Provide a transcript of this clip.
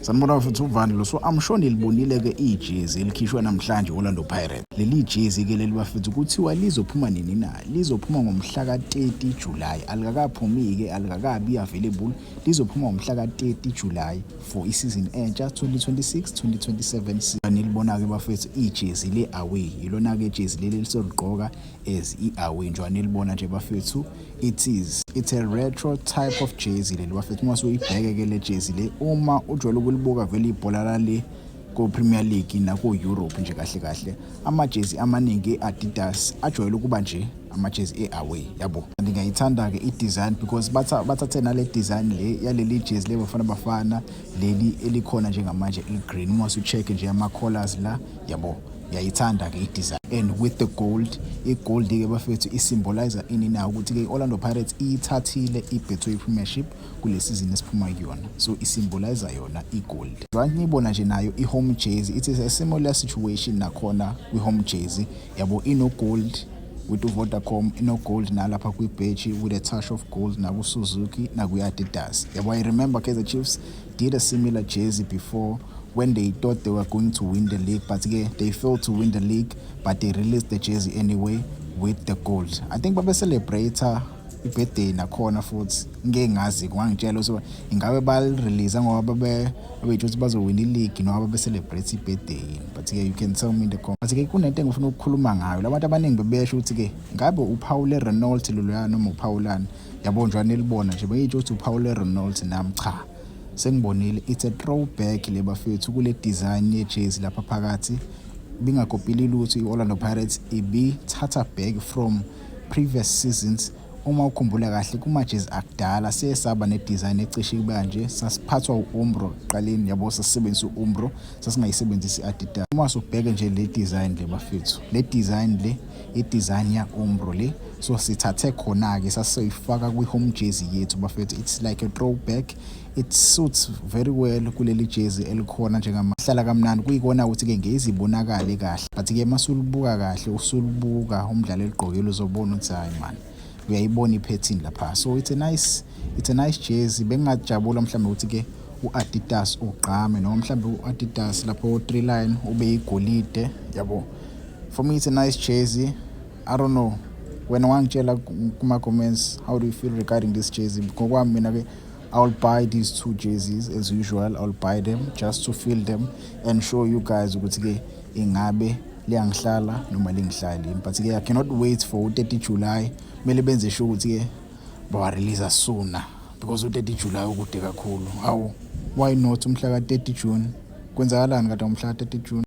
Sanibona bafethu, uvani lo. So I'm sure nilibonile-ke ijezi elikhishwe namhlanje Orlando Pirates. Leli jezi-ke leli bafethu, kuthiwa lizophuma nini na? Lizophuma ngomhla ka-30 July. Alikakaphumi-ke, alikakabi available. Lizophuma ngomhla ka-30 July for isizini entsha 2026 2027. Nilibona-ke bafethu ijezi le-away, ilona-ke ijezi leli elisoligqoka as i-away njengoba nilibona nje bafethu. It's a retro type of jersey leli bafethu. Uma usuyibheke-ke le jezi le, uma ujwayele ukulibuka vele ibhola lale ko-Premier League nako-Europe nje, kahle kahle amajezi amaningi e-Adidas ajwayele ukuba nje amajezi e-away, yabo. Ngiyayithanda-ke i-design because bathathe nale design le yaleli jezi le Bafana Bafana leli elikhona njengamanje, i-green. Uma usu-check nje ama-collars la, yabo, ngiyayithanda-ke i-design and with the gold. I-gold-ke bafethu i-symbolize ini na? Ukuthi-ke i-Orlando Pirates iyithathile i-Betway Premiership kule season esiphuma kuyona, so i-symbolize yona i-gold. Ngibona nje nayo i-home jersey, it is a similar situation nakhona kwi-home jersey, yabo, ino-gold with uVodacom, ino-gold nalapha kwi-badge with a touch of gold naku-Suzuki nakwi-Adidas, yabo. I remember Kaizer Chiefs did a similar jersey before when they thought they were going to win the league, but ke they failed to win the league, but they released the jersey anyway with the gold. I think babe-celebrate i-birthday nakhona futhi. Ngeke ngazi, kungangitshela ukuthi ingabe bali-release ngoba babetsho ukuthi bazowina i-league noma babe-celebrate i-birthday yini, but ke you can tell me in the comments. But ke kunento engifuna ukukhuluma ngayo. Labantu abaningi bebesho ukuthi-ke ngabe uphawu le-Renault loloya noma uphawulani, yabo, njengoba nilibona nje, bengitsho ukuthi uphawu le-Renault. Nami cha, sengibonile, it's a throwback le bafethu kule design yejezi lapha phakathi. Bingakopili lutho i-Orlando Pirates, ibithatha back from previous seasons. Uma ukhumbula kahle, kumajezi akudala siye saba ne-design ecishe iba nje. Sasiphathwa u-Umbro ekuqaleni, yabo, sasisebenzisa u-Umbro, sasingayisebenzisi i-Adidas. Uma usubheke nje le design le bafethu, le design le, i-design ya-Umbro le, so sithathe khona-ke sasiyoyifaka kwi-home jersey yethu bafethu. It's like a throwback. It suits very well kuleli jezi elikhona njengamahlala kamnandi, kuyikona ukuthi-ke ngezibonakale kahle. But-ke masulibuka kahle, usulibuka umdlalo eligqokile, uzobona ukuthi hayi man, uyayibona i-pattern lapha. So it's a nice jersey. Bengingajabula mhlawumbe ukuthi-ke u-Adidas ugqame noma mhlawumbe u-Adidas lapho three line ube yigolide, yabo. For me it's a nice jersey. I don't know, wena wangitshela kuma-comments, how do you feel regarding this jersey? Ngokwami mina-ke, I'll buy these two jerseys as usual. I'll buy them just to feel them and show you guys ukuthi-ke ingabe liyangihlala noma lingihlali yini. But-ke I cannot wait for u-30 July. Kumele benze sure ukuthi-ke bawa-release sooner because u-30 July ukude kakhulu. Hawu, why not umhla ka-30 June? Kwenzakalani kade ngomhla ka-30 June?